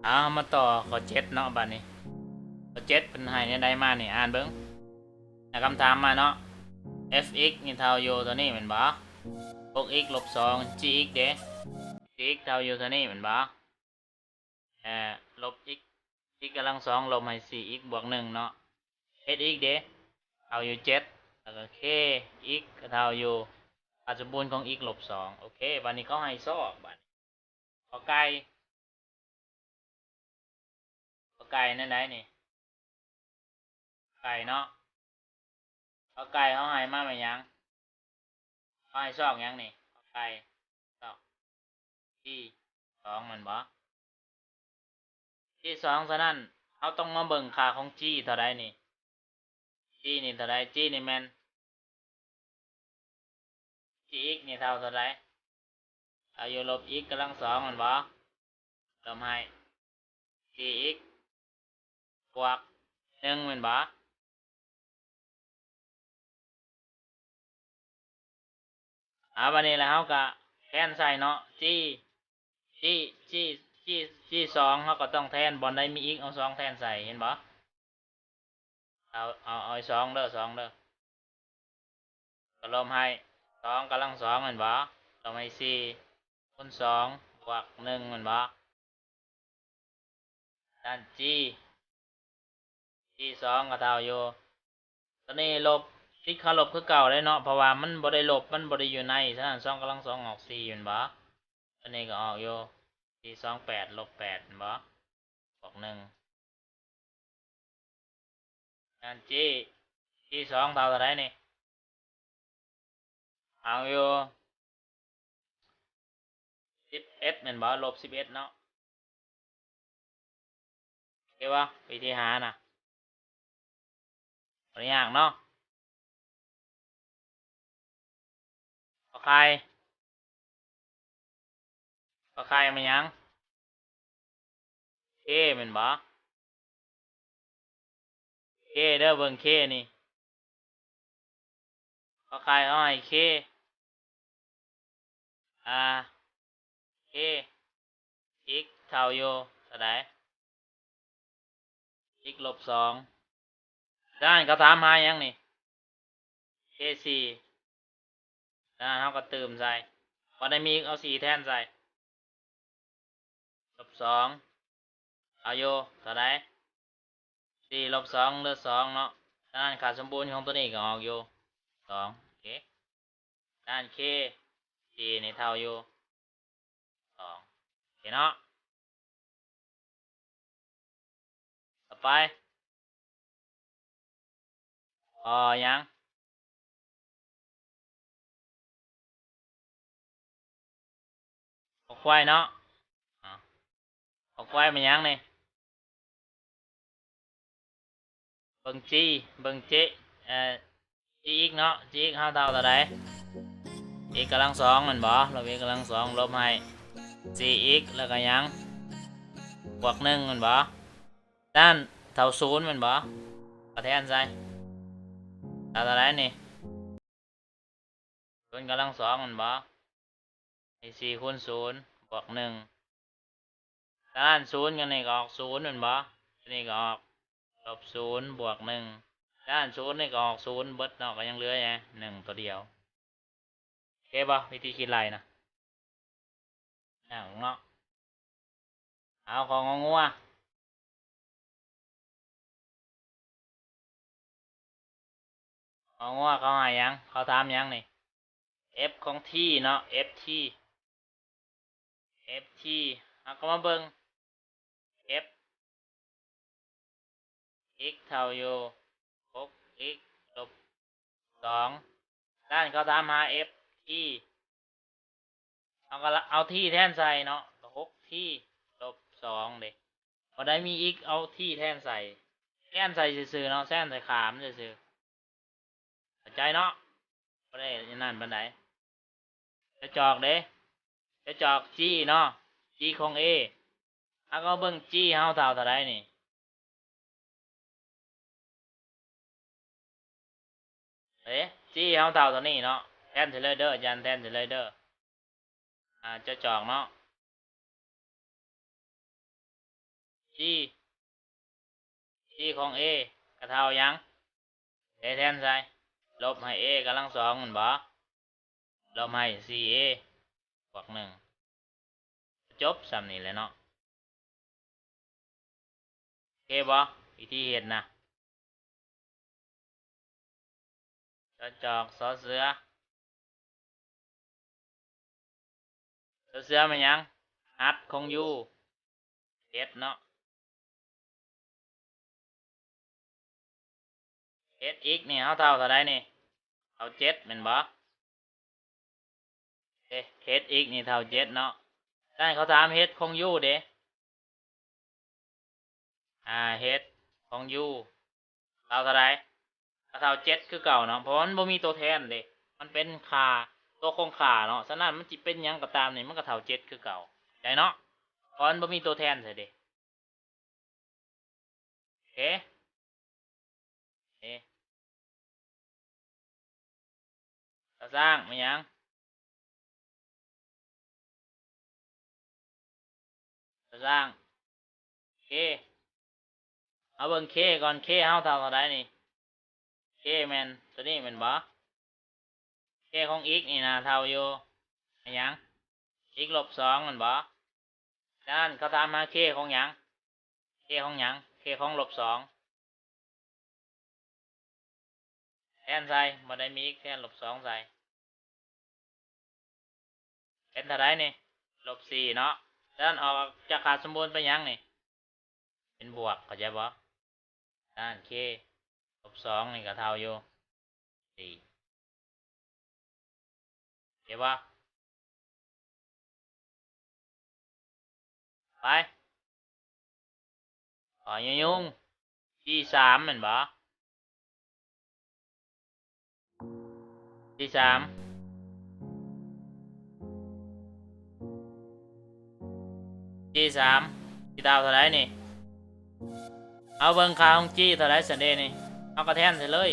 ເອົາ ເຮົາມາຕໍ່ຂໍ້ເຈັດເນາະ ບາດນີ້. ຂໍ້ເຈັດເພິ່ນໃຫ້ແນວໃດມານີ້ ອ່ານເບິ່ງ. ໃຫ້ຄຳຖາມມາເນາະ ເອັຟເອັກ ນີ້ເທົ່າຢູ່ເທົ່ານີ້ແມ່ນບໍ່? ຫົກເອັກ ລົບສອງ. ຈີເອັກ ເດ? ຈີເອັກ ເທົ່າຢູ່ເທົ່ານີ້ແມ່ນບໍ່? ເອີ ລົບເອັກ ເອັກກຳລັງສອງ ລົບໃຫ້ສີ່ເອັກບວກໜຶ່ງເນາະ. ເອັຊເອັກ ເດ? ເທົ່າຢູ່ເຈັດ ແລ້ວກໍ ເຄເອັກ ກໍເທົ່າຢູ່ຄ່າສົມບູນຂອງເອັກລົບສອງ. ໂອເຄ ບາດນີ້ເຂົາໃຫ້ຊອກ ບາດນີ້ ຂໍໄກ່ ຂໍໄກ່ແນວໃດນີ້? ໄກ່ເນາະ ຂໍໄກ່ເຮົາໃຫ້ມາແມ່ນຫຍັງ? ເຮົາໃຫ້ຊອກຫຍັງນີ້? ຂໍໄກ່ ຊອກ ຈີສອງ ແມ່ນບໍ່? ຈີສອງ ສະນັ້ນເຮົາຕ້ອງມາເບິ່ງຄ່າຂອງຈີເທົ່າໃດນີ້? ຈີນີ້ເທົ່າໃດ? ຈີນີ້ແມ່ນ ຈີເອັກ ນີ້ເທົ່າເທົ່າໃດ? ເທົ່າຢູ່ລົບເອັກກຳລັງສອງແມ່ນບໍ່? ລົບໃຫ້ຈີເອັກບວກໜຶ່ງແມ່ນບໍ່? ເອົາ ບາດນີ້ລະເຮົາກະແທນໃສ່ເນາະ ຈີ ຈີ ຈີ ຈີ ຈີສອງ ເຮົາກໍຕ້ອງແທນ ບ່ອນໃດມີເອັກ ເອົາສອງແທນໃສ່ ເຫັນບໍ່? ເອົາ ເອົາ ເອົາສອງເດີ ສອງເດີ ກໍລົບໃຫ້ສອງກຳລັງສອງແມ່ນບໍ່? ລົບໃຫ້ສີ່ຄູນສອງບວກໜຶ່ງແມ່ນບໍ່? ນັ້ນ ຈີ ຈີສອງກໍເທົ່າຢູ່ ຕົວນີ້ລົບ ຕິດເຄົາລົບຄືເກົ່າເດ້ເນາະ ເພາະວ່າມັນບໍ່ໄດ້ລົບ ມັນບໍ່ໄດ້ຢູ່ໃນ ສະນັ້ນ ສອງກຳລັງສອງອອກສີ່ແມ່ນບໍ່? ຕົວນີ້ກໍອອກຢູ່ ສີ່ສອງແປດ ລົບແປດແມ່ນບໍ່? ບວກໜຶ່ງ ນັ້ນ ຈີ ຈີສອງເທົ່າເທົ່າໃດນີ້? ເອົາຢູ່ສິບເອັດແມ່ນບໍ່? ລົບສິບເອັດເນາະ ເຫັນບໍ່? ວິທີຫານະ ບໍ່ໄດ້ຍາກເນາະ. ຂໍໄຂ່ ຂໍໄຂ່ແມ່ນຫຍັງ? ເຄແມ່ນບໍ່? ເຄເດີ ເບິ່ງເຄນີ້ ຂໍໄຂ່ເຮົາໃຫ້ເຄ ອາ ເຄ ເອັກເທົ່າຢູ່ເທົ່າໃດ? ເອັກລົບສອງ ສະນັ້ນເຂົາຖາມຫາຫຍັງນີ້? ເຄສີ່ ສະນັ້ນເຮົາກໍຕື່ມໃສ່ ບໍ່ໄດ້ມີເອົາສີ່ແທນໃສ່ ລົບສອງ ເອົາຢູ່ເທົ່າໃດ? ສີ່ລົບສອງເຫຼືອສອງເນາະ ສະນັ້ນຄ່າສົມບູນຂອງຕົວນີ້ກໍອອກຢູ່ສອງ ໂອເຄ ສະນັ້ນເຄສີ່ນີ້ເທົ່າຢູ່ສອງ ໂອເຄເນາະ. ຕໍ່ໄປ ຂໍຫຍັງ? ຂໍຄວາຍເນາະ ຂໍຄວາຍແມ່ນຫຍັງນີ້? ເບິ່ງຈີ ເບິ່ງເຈ ເອີ ຈີເອັກເນາະ ຈີເອັກເຮົາເທົ່າເທົ່າໃດ? ເອັກກຳລັງສອງແມ່ນບໍ່? ລົບເອັກກຳລັງສອງ ລົບໃຫ້ສີ່ເອັກ ແລ້ວກໍຫຍັງ? ບວກໜຶ່ງແມ່ນບໍ່? ນັ້ນເທົ່າສູນແມ່ນບໍ່? ກໍແທນໃສ່ ເທົ່າເທົ່າໃດນີ້? ສູນກຳລັງສອງແມ່ນບໍ່? ໃຫ້ສີ່ຄູນສູນບວກໜຶ່ງ ສະນັ້ນສູນກັນນີ້ກໍອອກສູນແມ່ນບໍ່? ຕົວນີ້ກໍອອກລົບສູນບວກໜຶ່ງ ສະນັ້ນສູນນີ້ກໍອອກສູນເບິດເນາະ ກໍຍັງເຫຼືອຫຍັງ? ໜຶ່ງຕົວດຽວ ໂອເຄບໍ່? ວິທີຄິດໄລ່ນະ ຍາກເນາະ. ເອົາ ຂໍງໍງົວ ງໍງົວເຂົາໃຫ້ຫຍັງ? ເຂົາຖາມຫຍັງນີ້? ເອັຟຂອງທີເນາະ ເອັຟທີ ເອັຟທີ ເຮົາກໍມາເບິ່ງ ເອັຟ ເອັກເທົ່າຢູ່ຫົກເອັກລົບສອງ ນັ້ນເຂົາຖາມຫາເອັຟທີ ເຮົາກໍເອົາທີແທນໃສ່ເນາະ ຫົກທີລົບສອງເດ້ ບໍ່ໄດ້ມີເອັກ ເອົາທີແທນໃສ່ ແທນໃສ່ຊື່ໆເນາະ ແທນໃສ່ຂ້າມຊື່ໆ ເຂົ້າໃຈເນາະ ບໍ່ໄດ້ອັນນັ້ນປານໃດ. ຈະຈອກເດ້ ຈະຈອກຈີເນາະ ຈີຂອງເອ ເຮົາກໍເບິ່ງຈີເຮົາເທົ່າເທົ່າໃດນີ້ ເດ້ ຈີເຮົາເທົ່າເທົ່ານີ້ເນາະ ແທນໃສ່ເລີຍເດີ ອາຈານແທນໃສ່ເລີຍເດີ ອາ ຈະຈອກເນາະ. G G ຂອງ A ກະເທົ່າຫຍັງ? ເອແທນໃສ່ ລົບໃຫ້ A ກຳລັງສອງແມ່ນບໍ່? ລົບໃຫ້ ສີ່ເອ ບວກໜຶ່ງ. ຈົບສ່ຳນີ້ແຫຼະເນາະ. ໂອເຄບໍ່? ວິທີເຮັດນະ. ຈອຈອກ ຊອເສືອ ຊອເສືອແມ່ນຫຍັງ? ຮັດ ຂອງ U ເຮັດເນາະ. ເຮັດອີກນີ້ເຮົາເທົ່າເທົ່າໃດນີ້? ເທົ່າເຈັດແມ່ນບໍ່? ເຮັດອີກນີ້ເທົ່າເຈັດເນາະ. ນັ້ນເຂົາຖາມເຮັດຂອງ U ເດ້. ອາ ເຮັດຂອງ U ເທົ່າເທົ່າໃດ? ກໍເທົ່າເຈັດຄືເກົ່າເນາະ ເພາະວ່າມັນບໍ່ມີຕົວແທນເດ້ ມັນເປັນຄ່າ ຕົວຄົງຄ່າເນາະ. ສະນັ້ນມັນຊິເປັນຫຍັງກໍຕາມນີ້ ມັນກໍເທົ່າເຈັດຄືເກົ່າ ເຂົ້າໃຈເນາະ ເພາະມັນບໍ່ມີຕົວແທນໃສ່ເດ້. ເອ ເອ ຊາຊ້າງແມ່ນຫຍັງ? ຊາຊ້າງ K ເຮົາເບິ່ງ K ກ່ອນ K ເຮົາເທົ່າເທົ່າໃດນີ້? K ແມ່ນຕົວນີ້ແມ່ນບໍ່? K ຂອງ x ນີ້ນະເທົ່າຢູ່ຫຍັງ? X ລົບສອງແມ່ນບໍ່? ສະນັ້ນເຂົາຖາມຫາ K ຂອງຫຍັງ? K ຂອງຫຍັງ? K ຂອງລົບສອງ ແທນໃສ່ ບໍ່ໄດ້ມີ x ແທນລົບສອງໃສ່ ເປັນເທົ່າໃດນີ້? ລົບສີ່ເນາະ. ສະນັ້ນອອກຈາກຄ່າສົມບູນເປັນຫຍັງນີ້? ເປັນບວກ ເຂົ້າໃຈບໍ່? ສະນັ້ນ K ລົບສອງນີ້ກໍເທົ່າຢູ່ສີ່ ເຫັນບໍ່? ໄປ ຂໍຍະຍຸງ G ສາມແມ່ນບໍ່? G ສາມ G ສາມຊິເທົ່າເທົ່າໃດນີ້? ເຮົາເບິ່ງຄ່າຂອງ G ເທົ່າໃດຊັ້ນເດນີ້ ເຮົາກໍແທນໃສ່ເລີຍ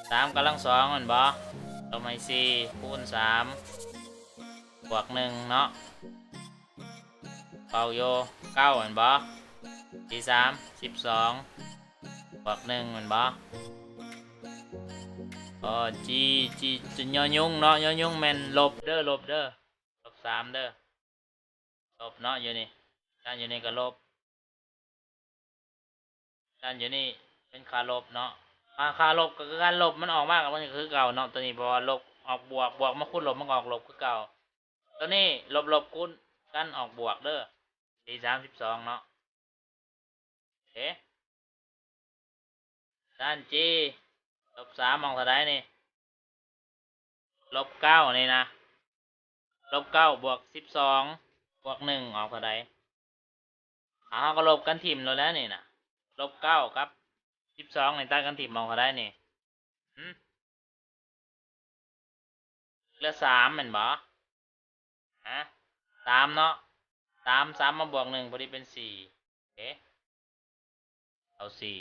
ສາມກຳລັງສອງແມ່ນບໍ່? ລົບໃຫ້ສີ່ຄູນສາມ ບວກໜຶ່ງເນາະ ເວົ້າຢູ່ເກົ້າແມ່ນບໍ່? G ສາມ ສິບສອງ ບວກໜຶ່ງແມ່ນບໍ່? ອໍ G G ຍອຍຸງເນາະ ຍອຍຸງແມ່ນລົບເດີ ລົບເດີ ລົບສາມເດີ ລົບເນາະ ຢູ່ນີ້ ນັ້ນຢູ່ນີ້ກໍລົບ ນັ້ນຢູ່ນີ້ເປັນຄ່າລົບເນາະ ຄ່າລົບກໍຄືກັນ ລົບມັນອອກມາກໍມັນກໍຄືເກົ່າເນາະ ຕົວນີ້ເພາະວ່າລົບອອກບວກ ບວກມາຄູນລົບມັນກໍອອກລົບຄືເກົ່າ ຕົວນີ້ລົບລົບຄູນກັນອອກບວກເດີ D ສາມສິບສອງເນາະ ເອ ດ້ານ G ລົບສາມອອກເທົ່າໃດນີ້? ລົບເກົ້ານີ້ນະ ລົບເກົ້າບວກສິບສອງບວກໜຶ່ງອອກເທົ່າໃດ? ເຮົາກໍລົບກັນຖິ້ມໂລດແຫຼະນີ້ນະ ລົບເກົ້າກັບສິບສອງນີ້ຕັດກັນຖິ້ມອອກເທົ່າໃດນີ້? ຫື? ເຫຼືອສາມແມ່ນບໍ່? ຮະ? ສາມເນາະ ສາມ ສາມມາບວກໜຶ່ງ ພໍດີເປັນສີ່ ເອ ເອົາສີ່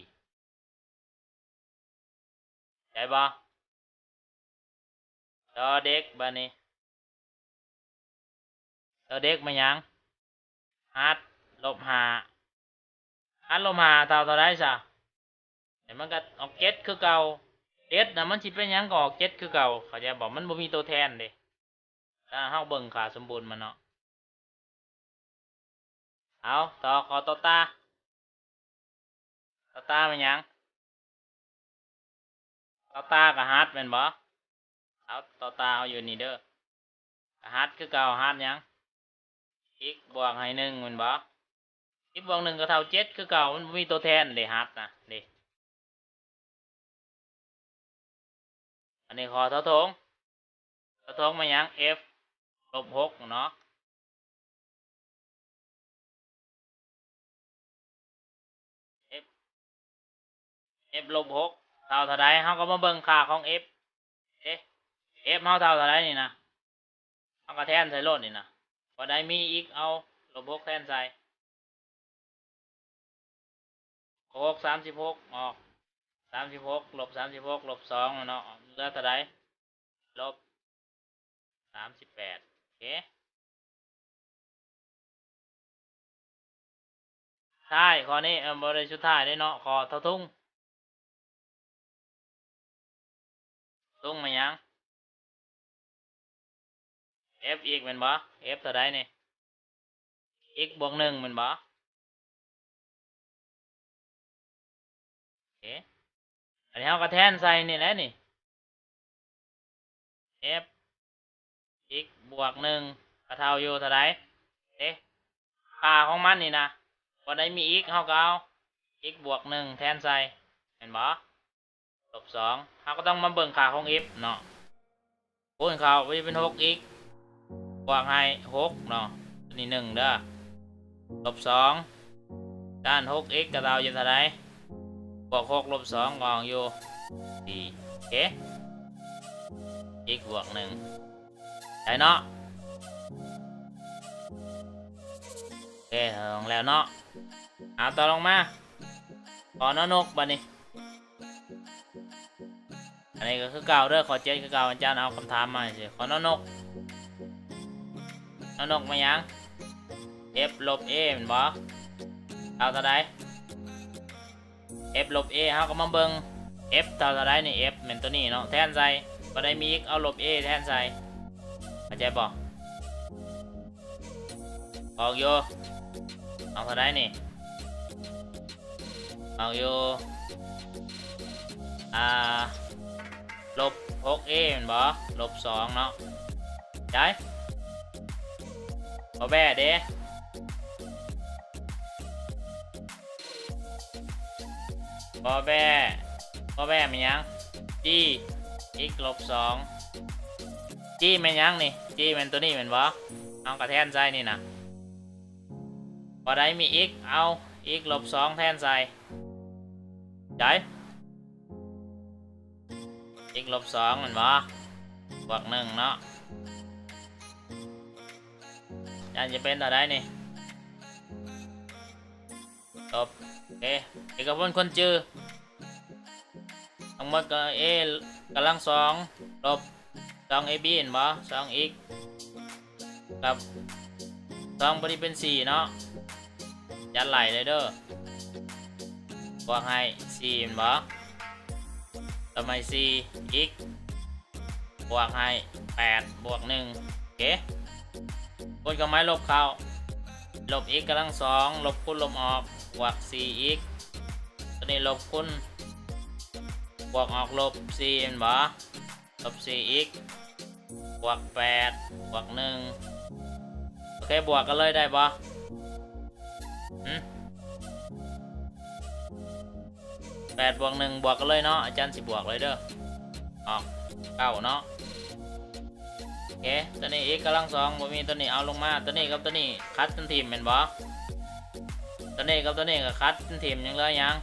ໄດ້ບໍ່? ດອເດັກບາດນີ້ ດອເດັກແມ່ນຫຍັງ? ຮັດ ລົບຫ້າ ຮັດລົບຫ້າເທົ່າເທົ່າໃດຊະ? ແລ້ວມັນກໍອອກເຈັດຄືເກົ່າ ເຈັດນະ ມັນຊິເປັນຫຍັງກໍອອກເຈັດຄືເກົ່າ ເຂົ້າໃຈບໍ່? ມັນບໍ່ມີຕົວແທນເດ້ ຖ້າເຮົາເບິ່ງຄ່າສົມບູນມັນເນາະ. ເອົາ ຕໍ່ ຂໍ້ຕໍ່ຕາ ຕໍ່ຕາແມ່ນຫຍັງ? ຕໍ່ຕາກໍຮັດແມ່ນບໍ່? ເອົາ ຕໍ່ຕາເຮົາຢູ່ນີ້ເດີ ກໍຮັດຄືເກົ່າ ຮັດຫຍັງ? x ບວກໃຫ້ໜຶ່ງແມ່ນບໍ່? x ບວກໜຶ່ງກໍເທົ່າເຈັດຄືເກົ່າ ມັນບໍ່ມີຕົວແທນເດ້ ຮັດນະເດ້. ອັນນີ້ຂໍ້ທໍທົ່ງ ທໍທົ່ງແມ່ນຫຍັງ? F ລົບຫົກເນາະ F F ລົບຫົກເທົ່າເທົ່າໃດ? ເຮົາກໍມາເບິ່ງຄ່າຂອງ F ເດ້ F ເຮົາເທົ່າເທົ່າໃດນີ້ນະ? ເຮົາກໍແທນໃສ່ໂລດນີ້ນະ ບໍ່ໄດ້ມີອີກ ເອົາລົບຫົກແທນໃສ່ ຫົກ ສາມສິບຫົກອອກ ສາມສິບຫົກ ລົບສາມສິບຫົກ ລົບສອງເນາະ ເຫຼືອເທົ່າໃດ? ລົບສາມສິບແປດ ໂອເຄ. ທ້າຍ ຂໍ້ນີ້ ເອີ ບໍ່ໄດ້ສຸດທ້າຍເດ້ເນາະ ຂໍ້ເທົ່າທຸງ. ທຸງແມ່ນຫຍັງ? F x ແມ່ນບໍ່? F ເທົ່າໃດນີ້? X ບວກໜຶ່ງແມ່ນບໍ່? ເອ ອັນນີ້ເຮົາກໍແທນໃສ່ນີ້ແຫຼະນີ້ F x ບວກໜຶ່ງ ກໍເທົ່າຢູ່ເທົ່າໃດ? ເອ ຄ່າຂອງມັນນີ້ນະ ບໍ່ໄດ້ມີ x ເຮົາກໍເອົາ x ບວກໜຶ່ງແທນໃສ່ ແມ່ນບໍ່? ລົບສອງ ເຮົາກໍຕ້ອງມາເບິ່ງຄ່າຂອງ f ເນາະ ຄູນເຂົ້າ ມັນຈະເປັນ ຫົກ x ບວກໃຫ້ ຫົກ ເນາະ ຕົວນີ້ ໜຶ່ງ ເດີ ລົບສອງ ດ້ານ ຫົກ x ກໍເທົ່າຢູ່ເທົ່າໃດ? ບວກ ຫົກ ລົບ ສອງ ກໍອອກຢູ່ ສີ່ ໂອເຄ x ບວກໜຶ່ງ ໄດ້ເນາະ ໂອເຄ ອອກແລ້ວເນາະ ເອົາ ຕໍ່ລົງມາ ຂໍ້ ນ ນົກ ບາດນີ້ ອັນນີ້ກໍຄືເກົ່າເດີ ຂໍ້ ເຈັດ ຄືເກົ່າ ອາຈານເອົາຄຳຖາມມາຊື່ໆ ຂໍ້ ນ ນົກ ນ ນົກ ແມ່ນຫຍັງ? F ລົບ a ແມ່ນບໍ່? ເທົ່າເທົ່າໃດ? F ລົບ a ເຮົາກໍມາເບິ່ງ f ເທົ່າເທົ່າໃດນີ້ f ແມ່ນຕົວນີ້ເນາະ ແທນໃສ່ ບໍ່ໄດ້ມີ x ເອົາລົບ a ແທນໃສ່ ເຂົ້າໃຈບໍ່? ອອກຢູ່ ອອກເທົ່າໃດນີ້? ອອກຢູ່ ອ່າ ລົບ ຫົກ a ແມ່ນບໍ່? ລົບ ສອງ ເນາະ ໃຈ ບໍ່ແບ້ເດ້ ບໍ່ແບ້ ບໍ່ແບ້ແມ່ນຫຍັງ? g x ລົບ ສອງ g ແມ່ນຫຍັງນີ້? g ແມ່ນຕົວນີ້ແມ່ນບໍ່? ເຮົາກໍແທນໃສ່ນີ້ນະ ບໍ່ໄດ້ມີ x ເອົາ x ລົບ ສອງ ແທນໃສ່ ໃຈ x ລົບ ສອງ ແມ່ນບໍ່? ບວກ ໜຶ່ງ ເນາະ ອາຈານຈະເປັນເທົ່າໃດນີ້? ລົບ ໂອເຄ ເອກະພົນຄົນຈື່ ທັງໝົດກໍ a ກຳລັງສອງ ລົບ ສອງ a b ແມ່ນບໍ່? ສອງ x ກັບ ສອງ ຕົວນີ້ເປັນ ສີ່ ເນາະ ຈັດໄລ່ເລີຍເດີ ບວກໃຫ້ ສີ່ ແມ່ນບໍ່? ຕໍ່ມາ ສີ່ x ບວກໃຫ້ ແປດ ບວກ ໜຶ່ງ ໂອເຄ ຄູນເຄື່ອງໝາຍລົບເຂົ້າ ລົບ x ກຳລັງສອງ ລົບຄູນລົບອອກ ບວກ ສີ່ x ຕົວນີ້ລົບຄູນ ບວກອອກລົບ ສີ່ ແມ່ນບໍ່? ລົບ ສີ່ x ບວກ ແປດ ບວກ ໜຶ່ງ ໂອເຄ ບວກກັນເລີຍໄດ້ບໍ່? ຫື? ແປດ ບວກ ໜຶ່ງ ບວກກັນເລີຍເນາະ ອາຈານຊິບວກເລີຍເດີ ອອກ ເກົ້າ ເນາະ ໂອເຄ ຕົວນີ້ x ກຳລັງສອງ ບໍ່ມີ ຕົວນີ້ເອົາລົງມາ ຕົວນີ້ກັບຕົວນີ້ຂັດກັນຖິ້ມແມ່ນບໍ່? ຕົວນີ້ກັບຕົວນີ້ກໍຂັດກັນຖິ້ມ ຍັງເຫຼືອຫຍັງ?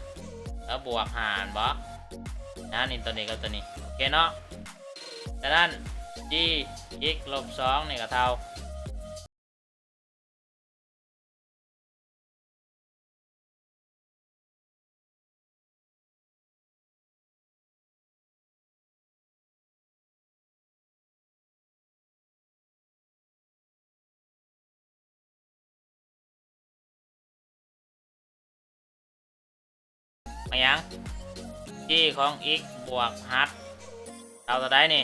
ເຫຼືອບວກ ຫ້າ ແມ່ນບໍ່? ນະ ນີ້ຕົວນີ້ກັບຕົວນີ້ ໂອເຄເນາະ ສະນັ້ນ g x ລົບ ສອງ ນີ້ກໍເທົ່າ ແມ່ນຫຍັງ? g ຂອງ x ບວກ h ເທົ່າເທົ່າໃດນີ້?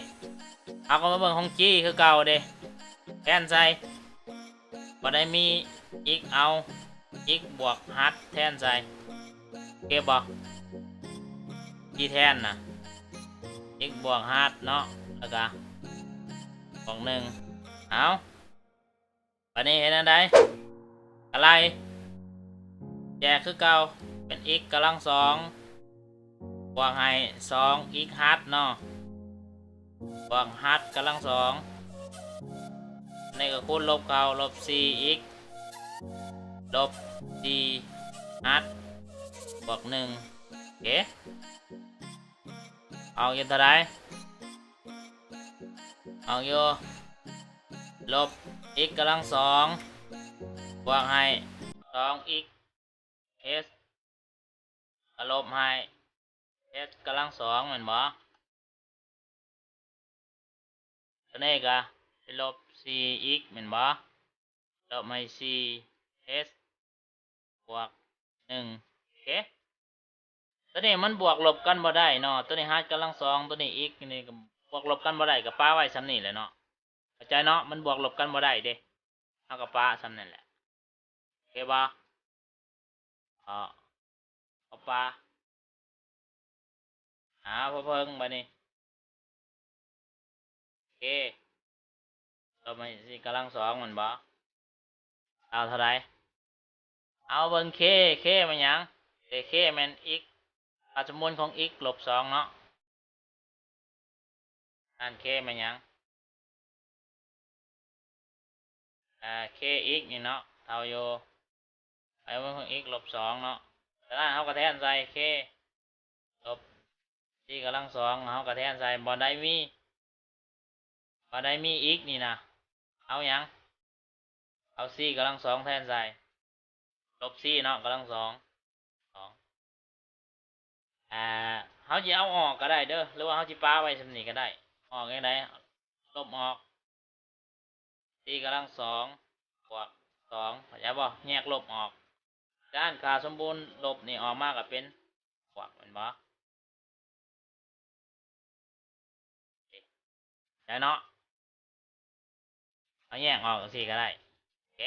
ເຮົາກໍມາເບິ່ງຂອງ g ຄືເກົ່າເດ້ ແທນໃສ່ ບໍ່ໄດ້ມີ x ເອົາ x ບວກ h ແທນໃສ່ ໂອເຄບໍ່? g ແທນນະ x ບວກ h ເນາະ ແລ້ວກະບວກ ໜຶ່ງ ເອົາ ບາດນີ້ເຮັດແນວໃດ? ກະໄລ່ ແຈກຄືເກົ່າ ເປັນ x ກຳລັງສອງ ບວກໃຫ້ ສອງ x h ເນາະ ບວກ h ກຳລັງສອງ ອັນນີ້ກໍຄູນລົບເຂົ້າ ລົບ ສີ່ x ລົບ ສີ່ h ບວກ ໜຶ່ງ ໂອເຄ ອອກຢູ່ເທົ່າໃດ? ອອກຢູ່ ລົບ x ກຳລັງສອງ ບວກໃຫ້ ສອງ x h ກໍລົບໃຫ້ h ກຳລັງສອງ ແມ່ນບໍ່? ຕົວນີ້ກໍເປັນລົບ ສີ່ x ແມ່ນບໍ່? ລົບໃຫ້ ສີ່ h ບວກ ໜຶ່ງ ໂອເຄ. ຕົວນີ້ມັນບວກລົບກັນບໍ່ໄດ້ເນາະ ຕົວນີ້ h ກຳລັງສອງ ຕົວນີ້ x ນີ້ກໍບວກລົບກັນບໍ່ໄດ້ ກໍປະໄວ້ສ່ຳນີ້ແຫຼະເນາະ ເຂົ້າໃຈເນາະ ມັນບວກລົບກັນບໍ່ໄດ້ເດ້ ເຮົາກໍປະສ່ຳນັ້ນແຫຼະ ໂອເຄບໍ່? ເອົາ ເອົາປະ ຫາ ພໍເພິ່ງບາດນີ້ k ກໍແມ່ນ c ກຳລັງສອງແມ່ນບໍ່? ເທົ່າເທົ່າໃດ? ເອົາເບິ່ງ k k ແມ່ນຫຍັງ? k k ແມ່ນ x ຄ່າສົມມູນຂອງ x ລົບສອງເນາະ ນັ້ນ k ແມ່ນຫຍັງ? ອ່າ k x ນີ້ເນາະ ເທົ່າຢູ່ ໄປເບິ່ງຂອງ x ລົບສອງເນາະ ສະນັ້ນເຮົາກໍແທນໃສ່ k ລົບ c ກຳລັງສອງ ເຮົາກໍແທນໃສ່ ບ່ອນໃດມີ ບ່ອນໃດມີ x ນີ້ນະ ເອົາຫຍັງ? ເອົາ c ກຳລັງສອງແທນໃສ່ ລົບ c ເນາະ ກຳລັງສອງ ສອງ ອ່າ ເຮົາຊິເອົາອອກກໍໄດ້ເດີ ຫຼືວ່າເຮົາຊິປະໄວ້ສ່ຳນີ້ກໍໄດ້ ອອກຈັ່ງໃດ? ລົບອອກ c ກຳລັງສອງ ບວກສອງ ເຂົ້າໃຈບໍ່? ແຍກລົບອອກ ສະນັ້ນຄ່າສົມບູນລົບນີ້ອອກມາກໍເປັນບວກແມ່ນບໍ່? ໄດ້ເນາະ ເອົາແຍກອອກຈັ່ງຊີ້ກໍໄດ້ ໂອເຄ.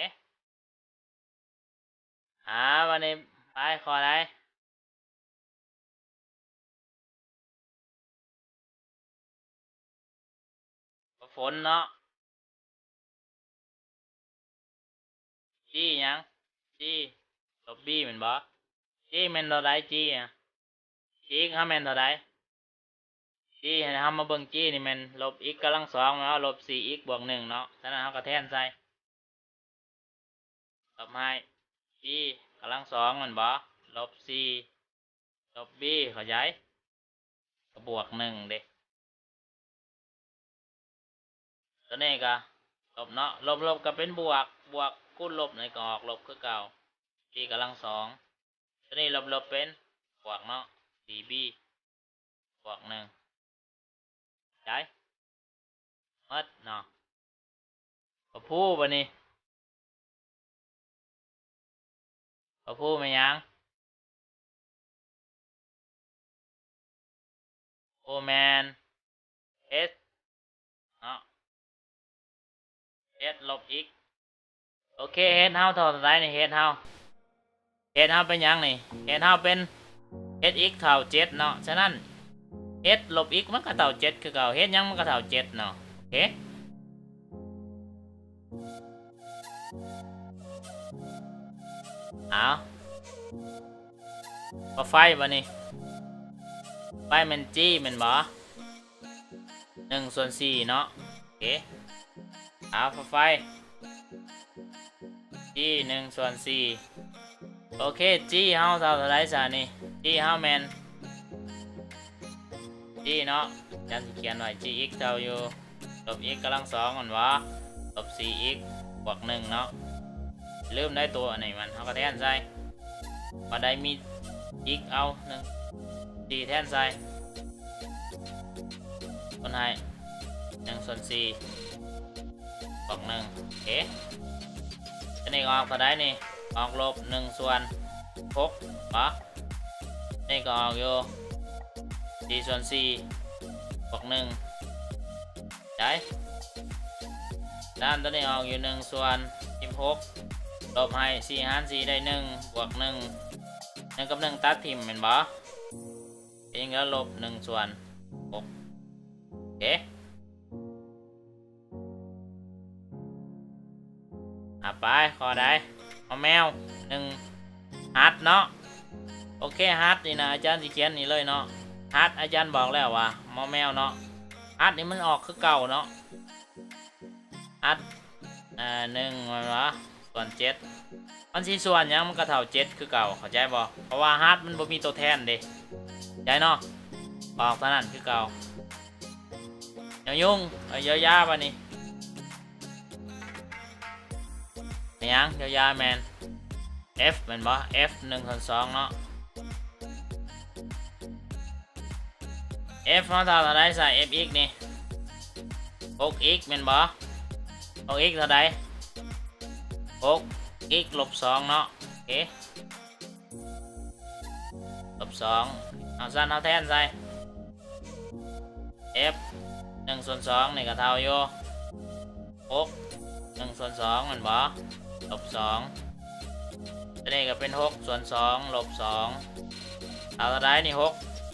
ອ່າ ບາດນີ້ໄປຂໍ້ໃດ? ຝົນເນາະ g ຫຍັງ? g ລົບ b ແມ່ນບໍ່? g ແມ່ນເທົ່າໃດ? g ອະ g ເຮົາແມ່ນເທົ່າໃດ? g ໃຫ້ເຮົາມາເບິ່ງ g ນີ້ແມ່ນລົບ x ກຳລັງສອງແມ່ນບໍ່? ລົບສີ່ x ບວກໜຶ່ງເນາະ ສະນັ້ນເຮົາກໍແທນໃສ່ ລົບໃຫ້ g ກຳລັງສອງແມ່ນບໍ່? ລົບສີ່ ລົບ b ເຂົ້າໃຈ? ກໍບວກໜຶ່ງເດ້ ຕົວນີ້ກໍລົບເນາະ ລົບໆກໍເປັນບວກ ບວກຄູນລົບນີ້ກໍອອກລົບຄືເກົ່າ g ກຳລັງສອງ ຕົວນີ້ລົບໆເປັນບວກເນາະ ສີ່ b ບວກໜຶ່ງ ໄດ້ໝົດເນາະ ກໍພູບາດນີ້ ກໍພູແມ່ນຫຍັງ? ໂອ ແມ່ນ h ເນາະ h ລົບ x ໂອເຄ h ເຮົາເທົ່າໃດນີ້ h ເຮົາ h ເຮົາເປັນຫຍັງນີ້ h ເຮົາເປັນ h x ເທົ່າເຈັດເນາະ ສະນັ້ນ h ລົບ x ມັນກໍເທົ່າເຈັດຄືເກົ່າ h ຫຍັງມັນກໍເທົ່າເຈັດເນາະ ໂອເຄ ເອົາ ເອົາໄຟບາດນີ້ ໄຟແມ່ນ g ແມ່ນບໍ່? ໜຶ່ງສ່ວນສີ່ເນາະ ໂອເຄ ເອົາ ໄຟ g ໜຶ່ງສ່ວນສີ່ ໂອເຄ g ເຮົາເທົ່າເທົ່າໃດຊະນີ້ g ເຮົາແມ່ນ g ເນາະ ອາຈານຊິຂຽນໄວ້ gx ເທົ່າຢູ່ ລົບ x ກຳລັງສອງແມ່ນບໍ່? ລົບສີ່ x ບວກໜຶ່ງເນາະ ຢ່າລືມໄດ້ ຕົວອັນນີ້ມັນ ເຮົາກໍແທນໃສ່ ບາດໃດມີ x ເອົາ ໜຶ່ງ ສີ່ ແທນໃສ່ ຄູນໃຫ້ ໜຶ່ງສ່ວນສີ່ ບວກໜຶ່ງ ໂອເຄ ອັນນີ້ກໍອອກເທົ່າໃດນີ້? ອອກລົບໜຶ່ງສ່ວນຫົກບໍ່? ນີ້ກໍອອກຢູ່ສີ່ສ່ວນສີ່ບວກໜຶ່ງ ໄດ້ ດ້ານຕົວນີ້ອອກຢູ່ໜຶ່ງສ່ວນສິບຫົກ ລົບໃຫ້ສີ່ຫານສີ່ໄດ້ໜຶ່ງ ບວກໜຶ່ງ ໜຶ່ງກັບໜຶ່ງຕັດຖິ້ມແມ່ນບໍ່? ເປັນຫຍັງ? ລົບໜຶ່ງສ່ວນຫົກ ໂອເຄ. ອ່າ ໄປ ຂໍ້ໃດ? ໝໍແມວ ໜຶ່ງ ຮັດເນາະ ໂອເຄ ຮັດນີ້ນະ ອາຈານຊິຂຽນນີ້ເລີຍເນາະ ຮັດ ອາຈານບອກແລ້ວວ່າໝໍແມວເນາະ ຮັດນີ້ມັນອອກຄືເກົ່າເນາະ ຮັດ ເອີ ໜຶ່ງ ແມ່ນບໍ່? ສ່ວນເຈັດ ມັນຊິສ່ວນຫຍັງ ມັນກໍເທົ່າເຈັດຄືເກົ່າ ເຂົ້າໃຈບໍ່? ເພາະວ່າຮັດມັນບໍ່ມີຕົວແທນເດ້ ເຂົ້າໃຈເນາະ ອອກເທົ່ານັ້ນຄືເກົ່າ. ຍອຍຸງ ເອີ ຍອຢາບາດນີ້ ແມ່ນຫຍັງ? ຍອຢາແມ່ນ f ແມ່ນບໍ່? f ໜຶ່ງສ່ວນສອງເນາະ f ເຮົາເທົ່າເທົ່າໃດຊະ? fx ນີ້ ຫົກ x ແມ່ນບໍ່? ຫົກ x ເທົ່າໃດ? ຫົກ x ລົບສອງເນາະ ໂອເຄ. ສອງ ເອົາຊັ້ນເຮົາແທນໃສ່ f ໜຶ່ງສ່ວນສອງນີ້ກໍເທົ່າຢູ່ຫົກ ໜຶ່ງສ່ວນສອງແມ່ນບໍ່ ລົບສອງ ຕົວນີ້ກໍເປັນຫົກສ່ວນສອງ ລົບສອງ ເທົ່າເທົ່າໃດນີ້ ຫົກ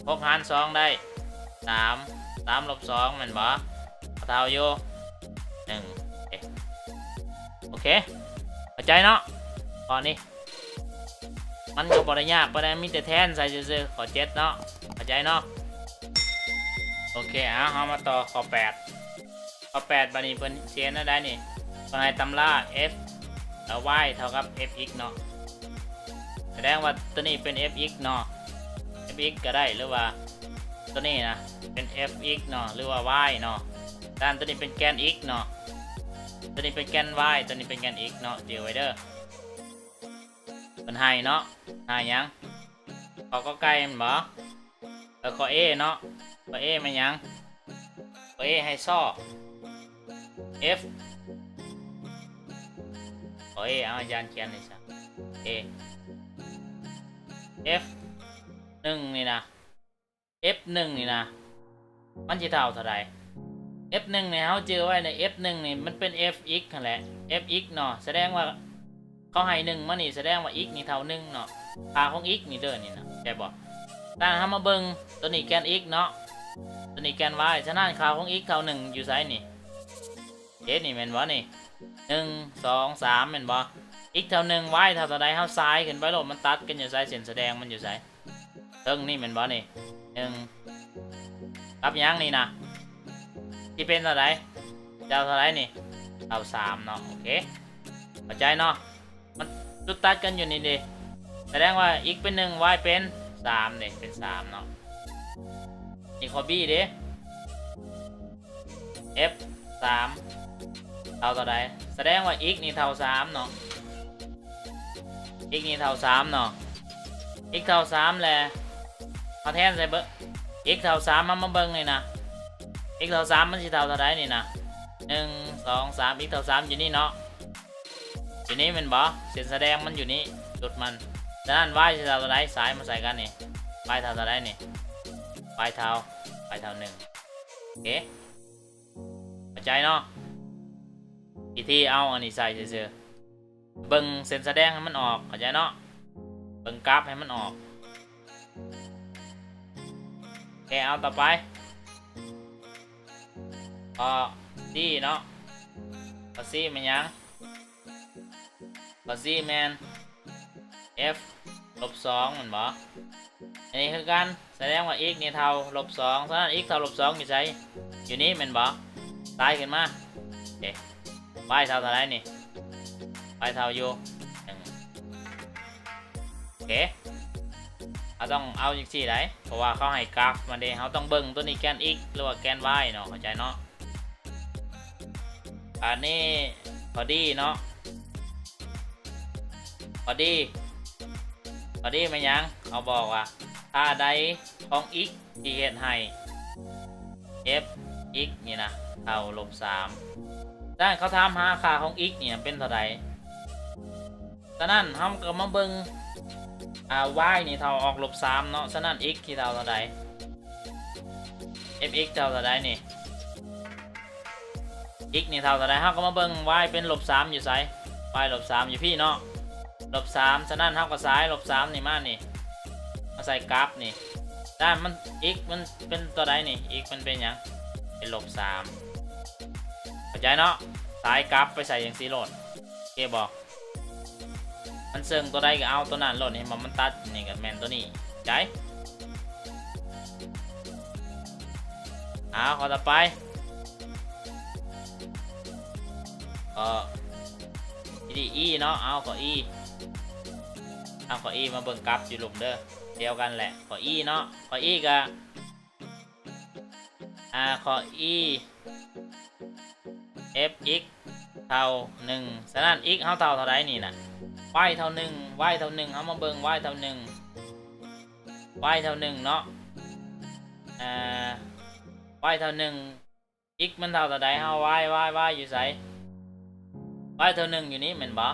ຫົກຫານສອງໄດ້ສາມ ສາມລົບສອງແມ່ນບໍ່ ກໍເທົ່າຢູ່ໜຶ່ງ ໂອເຄ ໂອເຄ ເຂົ້າໃຈເນາະ ຂໍ້ນີ້ ມັນກໍບໍ່ໄດ້ຍາກປານໃດ ມີແຕ່ແທນໃສ່ຊື່ໆ ຂໍ້ເຈັດເນາະ ເຂົ້າໃຈເນາະ ໂອເຄ ເອົາ ເຮົາມາຕໍ່ຂໍ້ແປດ ຂໍ້ແປດ ບາດນີ້ເພິ່ນຊິເຮັດແນວໃດນີ້ ເພິ່ນໃຫ້ຕຳລາ f ແລະ y ເທົ່າກັບ f x ເນາະ ສະແດງວ່າຕົວນີ້ເປັນ f x ເນາະ f x ກໍໄດ້ ຫຼືວ່າຕົວນີ້ນະເປັນ f x ເນາະ ຫຼືວ່າ y ເນາະ ດ້ານຕົວນີ້ເປັນແກນ x ເນາະ ຕົວນີ້ເປັນແກນ y ຕົວນີ້ເປັນແກນ x ເນາະ ຈື່ໄວ້ເດີ ເພິ່ນໃຫ້ເນາະ ໃຫ້ຫຍັງ ຂໍ້ ກ ໄກ່ແມ່ນບໍ່ ເອີ ຂໍ້ A ເນາະ ຂໍ້ A ແມ່ນຫຍັງ ຂໍ້ A ໃຫ້ຊໍ f ຂໍ້ A ເອົາ ອາຈານຂຽນໃຫ້ຊະ A f ໜຶ່ງນີ້ນະ f ໜຶ່ງນີ້ນະ ມັນຊິເທົ່າເທົ່າໃດ f ໜຶ່ງນີ້ ເຮົາຈື່ໄວ້ໃນ f ໜຶ່ງນີ້ ມັນເປັນ f x ຫັ້ນແຫຼະ f x ເນາະ ສະແດງວ່າເຂົາໃຫ້ໜຶ່ງມານີ້ ສະແດງວ່າ x ນີ້ເທົ່າໜຶ່ງເນາະ ຄ່າຂອງ x ນີ້ເດີ ນີ້ນະ ແມ່ນບໍ່ ສະນັ້ນເຮົາມາເບິ່ງ ຕົວນີ້ແກນ x ເນາະ ຕົວນີ້ແກນ y ສະນັ້ນຄ່າຂອງ x ເທົ່າໜຶ່ງຢູ່ໃສນີ້ ເດ້ ນີ້ແມ່ນບໍ່ນີ້ ໜຶ່ງ ສອງ ສາມ ແມ່ນບໍ່ x ເທົ່າໜຶ່ງ y ເທົ່າເທົ່າໃດ ເຮົາສາຍຂຶ້ນໄປໂລດ ມັນຕັດກັນຢູ່ໃສ ເສັ້ນສະແດງມັນຢູ່ໃສ ເທິງນີ້ແມ່ນບໍ່ນີ້ ໜຶ່ງ ກັບຫຍັງນີ້ນະ ຊິເປັນເທົ່າໃດ ເທົ່າເທົ່າໃດນີ້ ເທົ່າສາມເນາະ ໂອເຄ ເຂົ້າໃຈເນາະ ມັນຈຸດຕັດກັນຢູ່ນີ້ເດ້ ສະແດງວ່າ x ເປັນໜຶ່ງ y ເປັນສາມເດ້ ເປັນສາມເນາະ ນີ້ຂໍ້ B ເດ້ f ສາມ ເທົ່າເທົ່າໃດ ສະແດງວ່າ x ນີ້ເທົ່າສາມເນາະ x ນີ້ເທົ່າສາມເນາະ x ເທົ່າສາມແລ້ວ ເຮົາແທນໃສ່ເບິ່ງ x ເທົ່າສາມ ເຮົາມາເບິ່ງນີ້ນະ x ເທົ່າສາມ ມັນຊິເທົ່າເທົ່າໃດນີ້ນະ ໜຶ່ງ ສອງ ສາມ x ເທົ່າສາມ ຢູ່ນີ້ເນາະ ຢູ່ນີ້ແມ່ນບໍ່ ເສັ້ນສະແດງມັນຢູ່ນີ້ ຈຸດມັນ ສະນັ້ນ y ຊິເທົ່າເທົ່າໃດ ສາຍມາໃສ່ກັນນີ້ y ເທົ່າເທົ່າໃດນີ້ y ເທົ່າ y ເທົ່າໜຶ່ງ ໂອເຄ ເຂົ້າໃຈເນາະ ວິທີເອົາອັນນີ້ໃສ່ຊື່ໆ ເບິ່ງເສັ້ນສະແດງໃຫ້ມັນອອກ ເຂົ້າໃຈເນາະ ເບິ່ງກາຟໃຫ້ມັນອອກ ໂອເຄ ເອົາຕໍ່ໄປ ຂໍ້ C ເນາະ ຂໍ້ C ແມ່ນຫຍັງ ຂໍ້ C ແມ່ນ f ລົບສອງ ແມ່ນບໍ່ ອັນນີ້ຄືກັນ ສະແດງວ່າ x ນີ້ເທົ່າລົບສອງ ສະນັ້ນ x ເທົ່າລົບສອງ ຢູ່ໃສ ຢູ່ນີ້ແມ່ນບໍ່ ສາຍຂຶ້ນມາ ເດ້ y ເທົ່າເທົ່າໃດນີ້ y ເທົ່າຢູ່ໜຶ່ງ ໂອເຄ ເຮົາຕ້ອງເອົາຈັ່ງຊີ້ໄດ໋ ເພາະວ່າເຂົາໃຫ້ກາຟມາເດ້ ເຮົາຕ້ອງເບິ່ງຕົວນີ້ແກນ x ຫຼືວ່າແກນ y ເນາະ ເຂົ້າໃຈເນາະ ອັນນີ້ ຂໍ້ D ເນາະ ຂໍ້ D ຂໍ້ D ແມ່ນຫຍັງ ເຂົາບອກວ່າ ທ່າໃດຂອງ x ທີ່ເຮັດໃຫ້ f x ນີ້ນະ ເທົ່າລົບສາມ ສະນັ້ນເຂົາຖາມຫາຄ່າຂອງ x ນີ້ເປັນເທົ່າໃດ ສະນັ້ນເຮົາກໍມາເບິ່ງ ອາ y ນີ້ເທົ່າອອກລົບສາມເນາະ ສະນັ້ນ x ຊິເທົ່າເທົ່າໃດ f x ເທົ່າເທົ່າໃດນີ້ x ນີ້ເທົ່າເທົ່າໃດ ເຮົາກໍມາເບິ່ງ y ເປັນລົບສາມຢູ່ໃສ y ລົບສາມຢູ່ພີ້ເນາະ ລົບສາມ ສະນັ້ນເຮົາກໍສາຍລົບສາມນີ້ມານີ້ ມາໃສ່ກາຟນີ້ ດ້ານມັນ x ມັນເປັນຕົວໃດນີ້ x ມັນເປັນຫຍັງ ເປັນລົບສາມ ເຂົ້າໃຈເນາະ ສາຍກາຟໄປໃສ່ຈັ່ງຊີ້ໂລດ ໂອເຄບໍ່ ມັນເຊິ່ງຕົວໃດກໍເອົາຕົວນັ້ນໂລດ ເຫັນບໍ່ ມັນຕັດນີ້ກໍແມ່ນຕົວນີ້ ໃຈ ເອົາ ຂໍ້ຕໍ່ໄປ ຂໍ້ E ເນາະ ເອົາ ຂໍ້ E ເອົາ ຂໍ້ E ມາເບິ່ງກັບຢູ່ລຸ່ມເດີ ດຽວກັນແຫຼະ ຂໍ້ E ເນາະ ຂໍ້ E ກໍ ອ່າ ຂໍ້ E f x ເທົ່າໜຶ່ງ ສະນັ້ນ x ເຮົາເທົ່າເທົ່າໃດນີ້ນະ y ເທົ່າໜຶ່ງ y ເທົ່າໜຶ່ງ ເຮົາມາເບິ່ງ y ເທົ່າໜຶ່ງ y ເທົ່າໜຶ່ງເນາະ ອ່າ y ເທົ່າໜຶ່ງ x ມັນເທົ່າເທົ່າໃດ ເຮົາ y y y ຢູ່ໃສ y ເທົ່າໜຶ່ງຢູ່ນີ້ແມ່ນບໍ່?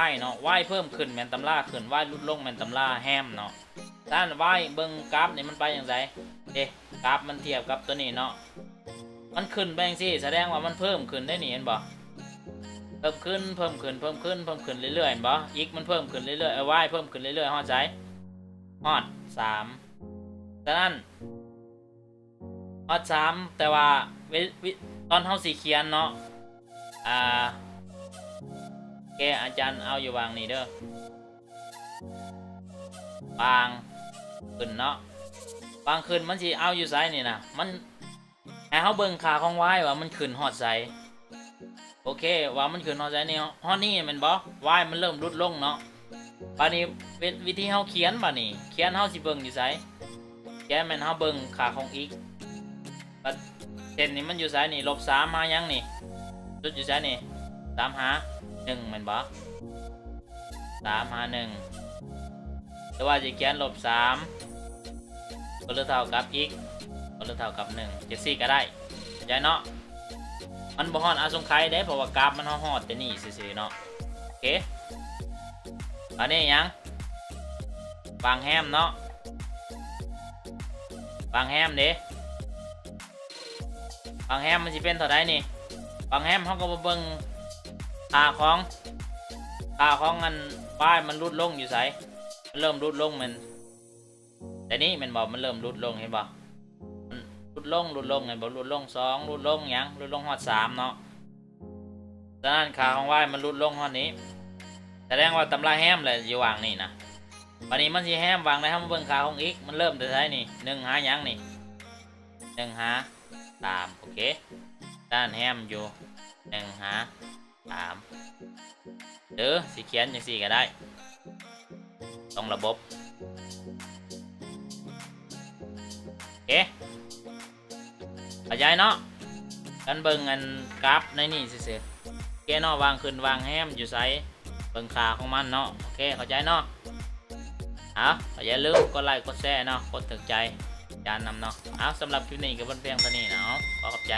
Y ເນາະ Y ເພີ່ມຂຶ້ນແມ່ນຕຳລາຂຶ້ນ Y ຫຼຸດລົງແມ່ນຕຳລາແຮມເນາະ. ສະນັ້ນ Y ເບິ່ງກຣາຟນີ້ມັນໄປຈັ່ງໃດເດ້ ກຣາຟມັນທຽບກັບຕົວນີ້ເນາະ ມັນຂຶ້ນໄປຈັ່ງຊີ້ ສະແດງວ່າມັນເພີ່ມຂຶ້ນໄດ໋ນີ້ ເຫັນບໍ່? ເພີ່ມຂຶ້ນ ເພີ່ມຂຶ້ນ ເພີ່ມຂຶ້ນ ເພີ່ມຂຶ້ນເລື້ອຍໆ ເຫັນບໍ່? X ມັນເພີ່ມຂຶ້ນເລື້ອຍໆ Y ເພີ່ມຂຶ້ນເລື້ອຍໆ ຮອດໃສ? ຮອດສາມ. ສະນັ້ນ ຮອດສາມ ແຕ່ວ່າເວ ວິ ຕອນເຮົາຊິຂຽນເນາະ ອ່າ ແກອາຈານເອົາຢູ່ຫວ່າງນີ້ເດີ ວາງຂຶ້ນເນາະ ວາງຂຶ້ນມັນຊິເອົາຢູ່ໃສນີ້ນະ ມັນໃຫ້ເຮົາເບິ່ງຄ່າຂອງ Y ວ່າມັນຂຶ້ນຮອດໃສ. ໂອເຄ ວ່າມັນຂຶ້ນຮອດໃສນີ້ ຮອດນີ້ແມ່ນບໍ່? Y ມັນເລີ່ມຫຼຸດລົງເນາະ. ບາດນີ້ ວິ ວິທີເຮົາຂຽນ ບາດນີ້ຂຽນເຮົາຊິເບິ່ງຢູ່ໃສ? ຂຽນແມ່ນເຮົາເບິ່ງຄ່າຂອງ X ບາດເສັ້ນນີ້ມັນຢູ່ໃສນີ້? ລົບສາມຫາຫຍັງນີ້? ສຸດຢູ່ໃສນີ້? ສາມຫາໜຶ່ງແມ່ນບໍ່? ສາມຫາໜຶ່ງ ຫຼືວ່າຊິຂຽນລົບສາມ ກໍຫຼືເທົ່າກັບ x ກໍຫຼືເທົ່າກັບໜຶ່ງ ຈັ່ງຊີ້ກໍໄດ້ ເຂົ້າໃຈເນາະ? ມັນບໍ່ຮອດອະສົງໄຂເດ້ ເພາະວ່າກຣາຟມັນເຮົາຮອດແຕ່ນີ້ຊື່ໆເນາະ. ໂອເຄ ບາດນີ້ຫຍັງ? ວາງແຮມເນາະ ວາງແຮມເດ້ ວາງແຮມມັນຊິເປັນເທົ່າໃດນີ້? ວາງແຮມເຮົາກໍມາເບິ່ງຄ່າຂອງ ຄ່າຂອງອັນ y ມັນຫຼຸດລົງຢູ່ໃສ? ມັນເລີ່ມຫຼຸດລົງແມ່ນ ແຕ່ນີ້ແມ່ນບໍ່? ມັນເລີ່ມຫຼຸດລົງ ເຫັນບໍ່? ມັນຫຼຸດລົງ ຫຼຸດລົງ ເຫັນບໍ່? ຫຼຸດລົງສອງ ຫຼຸດລົງຫຍັງ? ຫຼຸດລົງຮອດສາມເນາະ. ສະນັ້ນຄ່າຂອງ y ມັນຫຼຸດລົງຮອດນີ້ ສະແດງວ່າຕຳລາແຮມແຫຼະຢູ່ຫວ່າງນີ້ນະ. ບາດນີ້ມັນຊິແຮມຫວ່າງໃດ? ເຮົາມາເບິ່ງຄ່າຂອງ x ມັນເລີ່ມແຕ່ໃສນີ້? ໜຶ່ງຫາຫຍັງນີ້? ໜຶ່ງຫາສາມ ໂອເຄ ສະນັ້ນແຮມຢູ່ໜຶ່ງຫາ ສາມ ຫຼື ຊິຂຽນຈັ່ງຊີ້ກໍໄດ້ ສອງລະບົບ ໂອເຄ ເຂົ້າໃຈເນາະ? ການເບິ່ງອັນກຣາຟໃນນີ້ຊື່ໆ ໂອເຄເນາະ ວາງຂຶ້ນວາງແຮມຢູ່ໃສ ເບິ່ງຄ່າຂອງມັນເນາະ. ໂອເຄ ເຂົ້າໃຈເນາະ? ເອົາ ກໍຢ່າລືມກົດໄລກົດແຊເນາະ ກົດຖືກໃຈອາຈານນຳເນາະ. ເອົາ ສຳລັບຄລິບນີ້ກໍເປັນພຽງເທົ່ານີ້ເນາະ ຂໍຂອບໃຈ.